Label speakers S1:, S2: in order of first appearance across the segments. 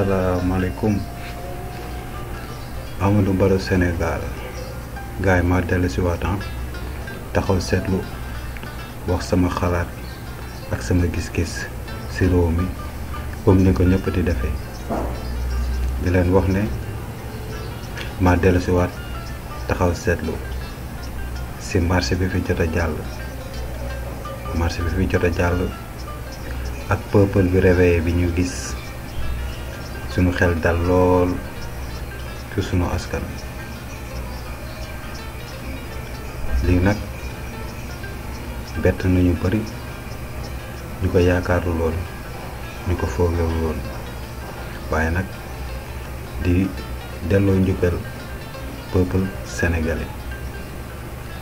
S1: asalaamaaleykum Amadou Baro Sénégal gars yi ma dellu si waatan taxaw seetlu wax sama xalaat ak sama gis-gis si réew mi comme ni ko ñëpp di defee di leen wax ne ma dellu si waat taxaw seetlu si marché bi fi jot a jàll ak peuple bi réveillé bi ñu gis sunu xel dal lool ci sunu askan lii nag bett nañu bari ñu ko yaakaaru lool ñu ko foogewu lool waaye nag di delloo njukkal peuple sénégalais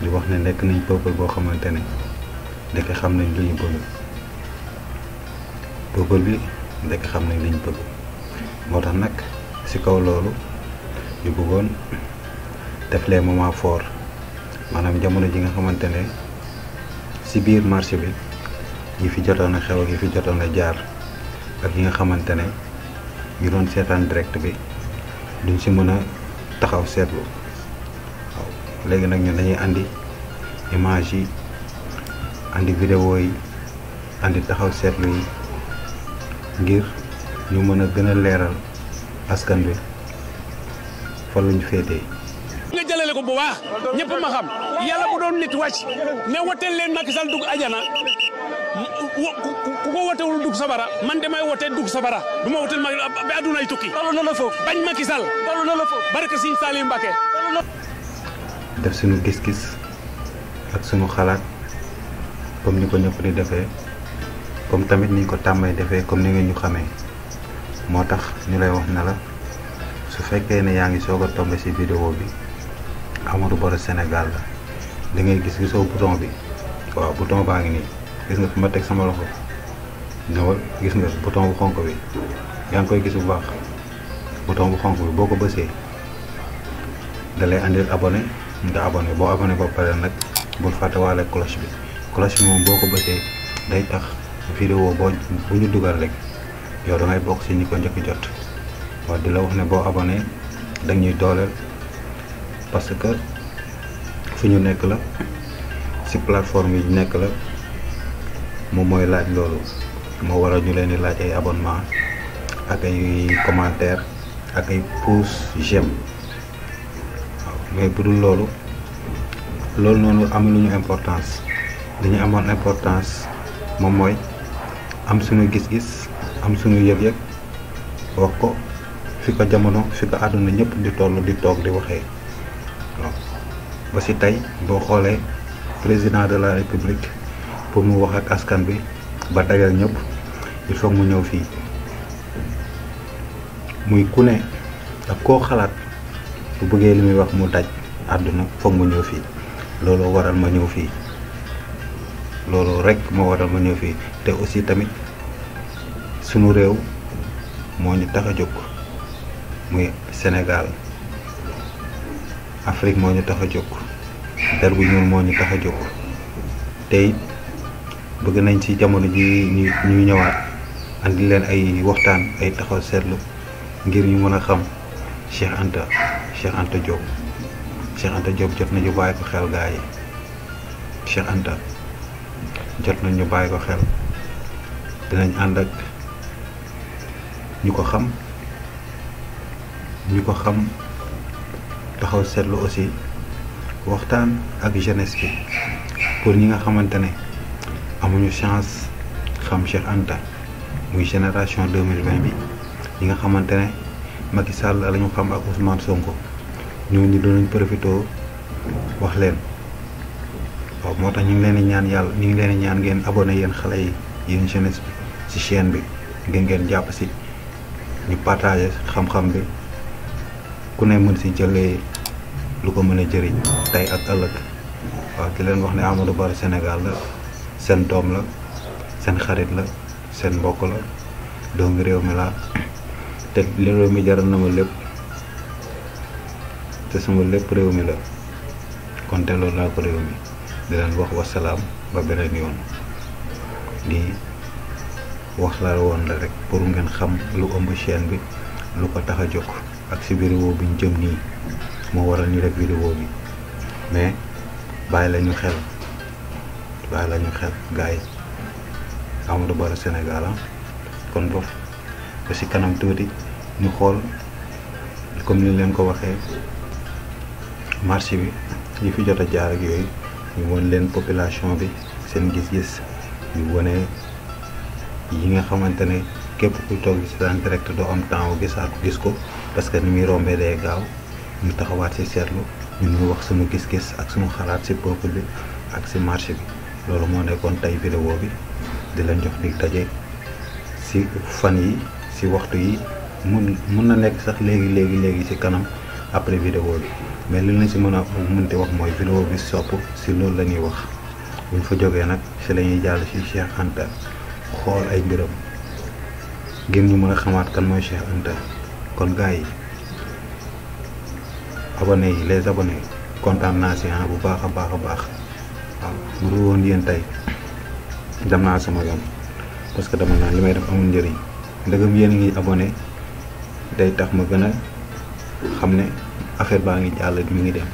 S1: di wax ne nekk nañ peuple boo xamante ne ndekk xam nañ lu ñu bëgg peuple bi ndekk xam nañ li ñu bëgg moo tax nag ci kaw loolu ñu bëggoon def les moments forts maanaam jamono ji nga xamante ne ci biir marché bi yi fi jotoon a xew ak yi fi jotoon a jaar ak yi nga xamante ne ñu doon seetaan direct bi duñ ci mën a taxaw seetlu waaw léegi nag ñun dañuy andi image yi andi vidéo yi andi taxaw seetlu yi ngir ñu mën a gën a leeral askan bi fan lañu féetee.
S2: nga jëlale ko bu baax ñëpp ma xam yàlla bu doon nit wàcc ne woteel leen Macky Sall dugg ajana ku ko wotewul dugg sabara man damay wote dugg sabara du ma woteel Macky ba adunay tukki. loolu na la foofu bañ Macky Sall. loolu na la foofu barke Sëñ Saliou Mbacké.
S1: def suñu gis-gis ak suñu xalaat comme ni ko ñëpp di defee comme tamit ni ko tàmmay defee comme ni nga ñu xamee moo tax ñu lay wax ne la su fekkee ne yaa ngi soog a tombé ci vidéo bi Amadou Baro Sénégal la da ngay gisoo bouton bi waaw bouton baa ngi nii gis nga fi ma teg sama loxo ñëwal gis nga bouton bu xonk bi yaa ngi koy gis bu baax bouton bu xonk bi boo ko bësee da lay andil abonné nga abonné boo abonné ba pare nag bul fàtte waale cloche bi moom boo ko bësee day tax vidéo bu ñu dugal rek yow da ngay bokk ci ñi ko njëkk jot waaw di la wax ne boo abonné dañuy dooleel parce que fu ñu nekk la ci plateforme yi nekk la moom mooy laaj loolu moo waral ñu leen di laaj ay abonnement ak ay commentaire ak ay pouce j'aime waaw mais bu dul loolu noonu amuluñu importance li ñu amoon importance moom mooy am suñu gis-gis am suñu yëg-yëg wax ko fi ko jamono fi ko àdduna ñëpp di toll di toog di waxee waaw ba ci tey boo xoolee président de la république pour mu wax ak askan bi ba dajal ñëpp il faut mu ñëw fii muy ku ne ak koo xalaat bu bëggee li muy wax mu daj àdduna foog mu ñëw fii loolu waral ma ñëw fii loolu rek moo waral ma ñëw fii te aussi tamit sunu réew moo ñu tax a jóg muy Sénégal Afrique moo ñu tax a jóg der bu ñuul moo ñu tax a jóg tey bëgg nañ ci jamono ji ñuy ñëwaat andi leen ay waxtaan ay taxaw seetlu ngir ñu mën a xam Cheikh Anta Diop jot nañu bàyyi ko xel gaa yi Cheikh Anta jot nañu bàyyi ko xel dinañ ànd ak ñu ko xam taxaw seetlu aussi waxtaan ak jeunesse bi pour ñi nga xamante ne amuñu chance xam Cheikh Anta muy génération 2020 bi ñi nga xamante ne Macky Sall la ñu xam ak Ousmane Sonko ñooñu dinañ profité wax leen waaw moo tax ñu ngi leen di ñaan yàlla ñu ngi leen di ñaan ngeen abonné yéen xale yi yéen jeunesse bi ci chaîne bi ngeen jàpp ci ñu partagé xam-xam bi ku ne mën ci jëlee lu ko mën a jëriñ tey ak ëllëg waaw di leen wax ne Amadou Baro Sénégal la seen doom la seen xarit la seen mbokk la doomi réew mi la te li réew mi jaral na ma lépp te sama lépp réew mi la kon te loolu laa ko réew mi di leen wax wasalaam ba beneen yoon lii wax la woon la rek pour ngeen xam lu ëmb chaîne bi lu ko tax a jóg ak si vidéo bi ñu jëm nii moo waral ñu def vidéo bi mais bàyyi lañu xel gars yi Amadou Barrow Sénégal kon bof ba si kanam tuuti ñu xool comme ni leen ko waxee marché bi ñi fi jot a jaar ak yooyu ñu won leen population bi seen gis-gis ñu wone yi nga xamante ne képp ku toog ci en direct doo am temps wu gis ko parce que ni muy rombee day gaaw ñu taxawaat ci seetlu ñun ñu wax suñu gis-gis ak suñu xalaat ci peuple bi ak ci marché bi loolu moo nekkoon tey vidéo bi di leen jox dig daje ci fan yi ci waxtu yi mun na nekk sax léegi ci kanam après vidéo bi mais li lañ ci mën a mënti wax mooy vidéo bi sopp ci loolu la ñuy wax buñ fa jógee nag ci la ñuy jàll ci Cheikh Anta xool ay mbiram ngir ñu mën a xamaat kan mooy Cheikh Anta kon gars yi abonnés yi les abonnés kontaan naa ci bu baax a baax waaw bu dul woon yéen tey dem naa sama yoon parce que dama naan li may def amul njëriñ ndegam yéen ngi abonné day tax ma gën a xam ne affaire baa ngi jàll mi ngi dem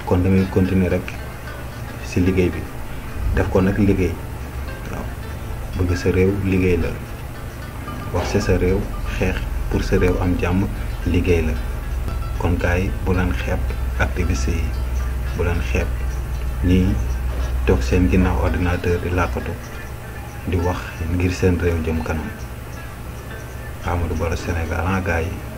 S1: kon damay continuer rek ci liggéey bi def ko nag liggéey waaw bëgg sa réew liggéey la wax ci sa réew xeex pour sa réew am jàmm liggéey la kon gars yi bu leen xeeb activiste yi bu leen xeeb ñii toog seen ginnaaw ordinateur di làkkatu di wax ngir seen réew jëm kanam Amadou Barrow Sénégal gars yi